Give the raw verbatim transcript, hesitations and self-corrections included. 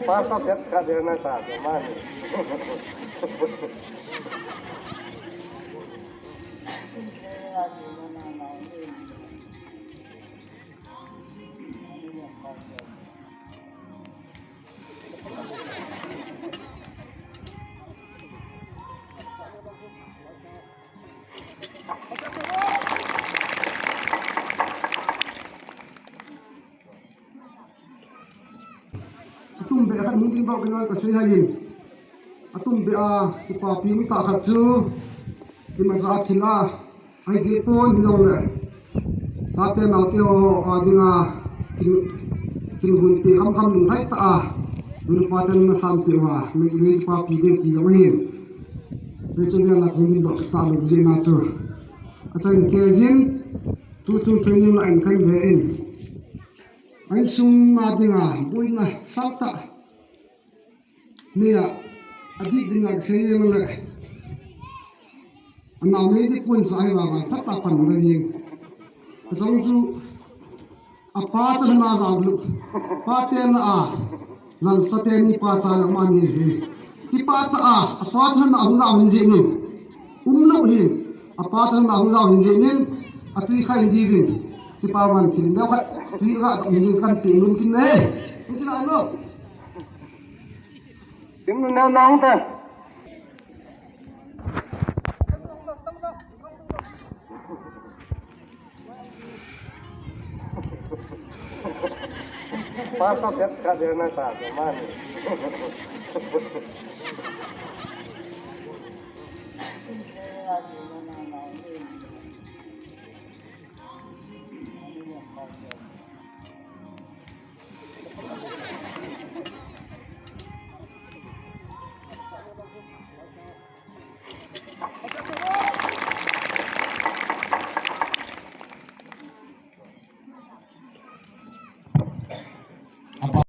Pastor Pep ka dena ta, mani. Atum beh khat hung ding doh kei ngal kasei hai in. Atum beh a, kipapi um tah khat chu, imacha thil a, ahi deh pon hijongle, chate naote ho a dinga, kin, kin hun pe kham kham lunglhai tah a, nu le pa ten na sanpeh uva, mi, mi kipapi ding ti jong ahin. Hiche chu vel a hung ding doh kit talou jeh a chu. Achaina kei jin, tuchung training la in kan ve in. A insung a dinga, boina sang tah. Nia, adih dinga kisei jeng le. Anao nei ding pon sa hi vang a, phat a pan le jeng. Ajong chu, apa cha na jao lou. Pa te na a, lal cha te ni pa cha mani hi. Kipah tah a, apa cha na hung jao hin jeng in. Umlou hin, apa cha na hung jao hin jeng in, atui kha in diuvin. Kipa man thil neo khat, tui kha dong ding kan pe nun kin ne. Nun kin a no. Tim nun neo nong ta. Pastor Pep ka dena ta, mani.